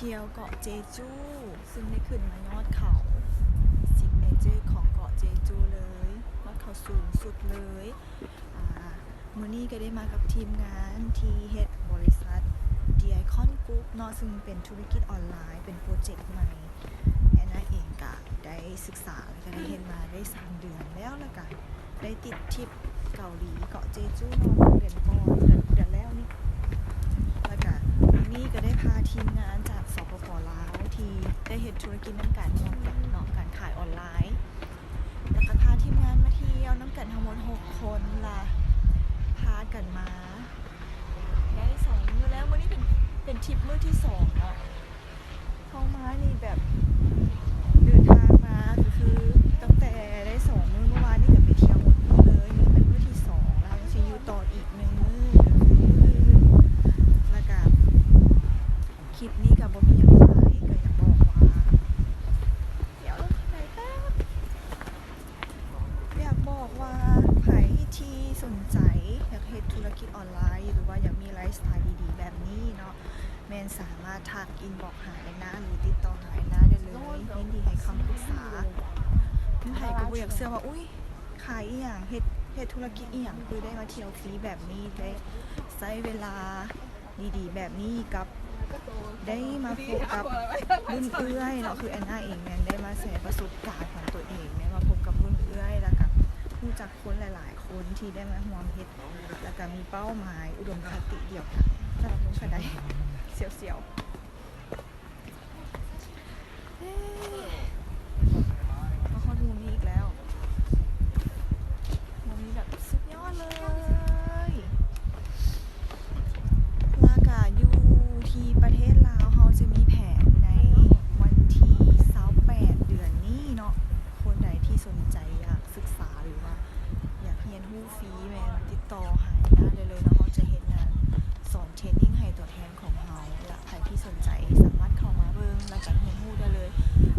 ທ່ຽວເກາະເຈຈູ ຊຶ່ງໄດ້ຂຶ້ນມາຍອດເຂົາ ຊິກເນເຈີຂອງເກາະເຈຈູເລີຍ ຍອດເຂົາສູງສຸດເລີຍ. ອາ ມື້ນີ້ກໍໄດ້ມາກັບທີມງານທີ່ເຮັດບໍລິສັດ The Icon Group ເນາະ ຊຶ່ງເປັນທຸລະກິດອອນລາຍ ເປັນໂປຣເຈັກໃໝ່. ແອນນາເອງກະໄດ້ສຶກສາ ແລ້ວກະໄດ້ເຮັດມາໄດ້ສາມເດືອນແລ້ວ ແລ້ວກະໄດ້ຕິດທຣິບເກົາຫຼີ ເກາະເຈຈູເນາະ ເດືອນກ່ອນ ເດືອນ ເດືອນແລ້ວນີ້. ແລ້ວກະມື້ນີ້ກໍໄດ້ພາທີມງານຈາກ ສປປ ລາວ ທີ່ໄດ້ເຮັດທຸລະກິດນຳກັນເນາະ ການຂາຍອອນລາຍ ແລ້ວກໍພາທີມງານມາທ່ຽວນຳກັນທັງໝົດຫົກຄົນລະ ພາກັນມາໄດ້ສອງມື້ແລ້ວ. ມື້ນີ້ເປັນ ເປັນທຣິບມື້ທີສອງເນາະ. ເຮົາມານີ້ແບບເດີນທາງມາກໍຄືຕັ້ງແຕ່ໄດ້ສອງມື້ ມື້ວານນີ້ກໍໄປທ່ຽວໝົດມື້ເລີຍ. ມື້ນີ້ເປັນມື້ທີສອງ ແລ້ວເຮົາຍັງຊິຢູ່ຕໍ່ອີກໜຶ່ງມື້ ກໍຄືມື້ອື່ນ. ແລ້ວກະຄລິບນີ້ກໍບໍ່ມີຫຍັງຫຼາຍ ກໍຢາກບອກວ່າ ດຽວລົງໄປແປັບ ຢາກບອກວ່າໃຜທີ່ສົນໃຈຢາກເຮັດທຸລະກິດອອນລາຍ ຫຼືວ່າຢາກມີໄລຟ໌ສະໄຕລ໌ດີໆແບບນີ້ເນາະ ແມ່ນສາມາດທັກອິນບັອກຫາແອນນາ ຫຼືຕິດຕໍ່ຫາແອນນາໄດ້ເລີຍ. ຍິນດີໃຫ້ຄຳປຶກສາ. ໃຜກໍບໍ່ຢາກເຊື່ອວ່າ ອຸ້ຍ ຂາຍອີ່ຫຍັງ ເຮັດ ເຮັດທຸລະກິດອີ່ຫຍັງ ຄືໄດ້ມາທ່ຽວຟຣີແບບນີ້ ໄດ້ໃຊ້ເວລາ ດີໆແບບນີ້ກັບໄດ້ມາພົບກັບລຸ້ນເອື້ອຍເນາະ. ຄືແອນນາເອງແມ່ນໄດ້ມາແຊປະສົບການຂອງຕົວເອງ ໄດ້ມາພົບກັບລຸ້ນເອື້ອຍ ແລ້ວກະຮູ້ຈັກຄົນຫຼາຍໆຄົນທີ່ໄດ້ມາຮ່ວມເຮັດ ແລ້ວກະມີເປົ້າໝາຍອຸດົມຄະຕິດຽວກັນ. ສຳລັບລຸງກະໄດ້ສຽວໆ. ເອີ ມາຮອດມຸມນີ້ອີກແລ້ວ ມຸມນີ້ແບບສຸດຍອດເລີຍ. ລະກະຢູ່ທີ່ປະເທດລາວ ເຮົາຈະມີແຜນໃນວັນທີຊາວແປດເດືອນນີ້ເນາະ. ຄົນໃດທີ່ສົນໃຈຢາກສຶກສາ ຫຼືວ່າຢາກຮຽນຮູ້ຟຣີ ແມ່ນຕິດຕໍ່ຫາໄດ້ເລີຍເນາະ. ເຮົາຈະເຮັດງານສອນເທຣນນິງໃຫ້ຕົວແທນຂອງເຮົາ ລະໃຜທີ່ສົນໃຈສາມາດເຂົ້າມາເບິ່ງ ລະກະຮຽນຮູ້ໄດ້ເລີຍ.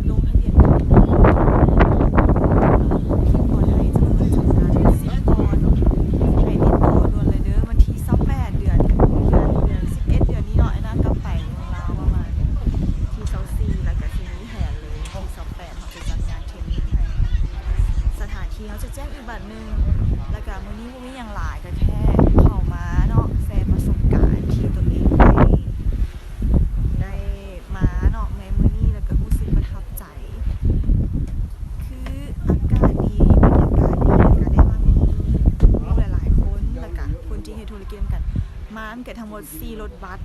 ລົງທະບຽນກັນ ຄິວອາຣ໌ໂຄ້ດໃຫ້ຈຳນວນຈຳກັດສິບກ່ອນ ໃຫ້ຕິດຕໍ່ດ່ວນເລີຍເດີ. ວັນທີຊາວແປດ ເດືອນ ເດືອນ ເດືອນສິບເອັດ ເດືອນນີ້ເນາະ ແອນນາກັບໄປເມືອງລາວປະມານທີຊາວສີ່ ລະກະຊິມີແຜນເລີຍ ວັນທີຊາວແປດ ເຮົາຈະຈັດງານ ເທຣນນິງໃຫ້. ສະຖານທີ່ເຮົາຈະແຈ້ງອີກບາດໜຶ່ງ ລະກະມື້ນີ້ບໍ່ມີຫຍັງຫຼາຍ ກະແຄ່ເຂົ້າມາເນາະ ແຊປະສົບການທີ່ຕົນເອງໄດ້ ໄດ້ມາເນາະໃນມື້ນີ້ ລະກະຮູ້ສຶກປະທັບໃຈ ຄືອາກາດດີ ບັນຍາກາດດີ ລະກະໄດ້ມາມີໝູ່ຫຼາຍໆຄົນ ລະກະຄົນທີ່ເຮັດທຸລະກິດນຳກັນ ມານຳກັນທັງໝົດສີ່ລົດບັສ.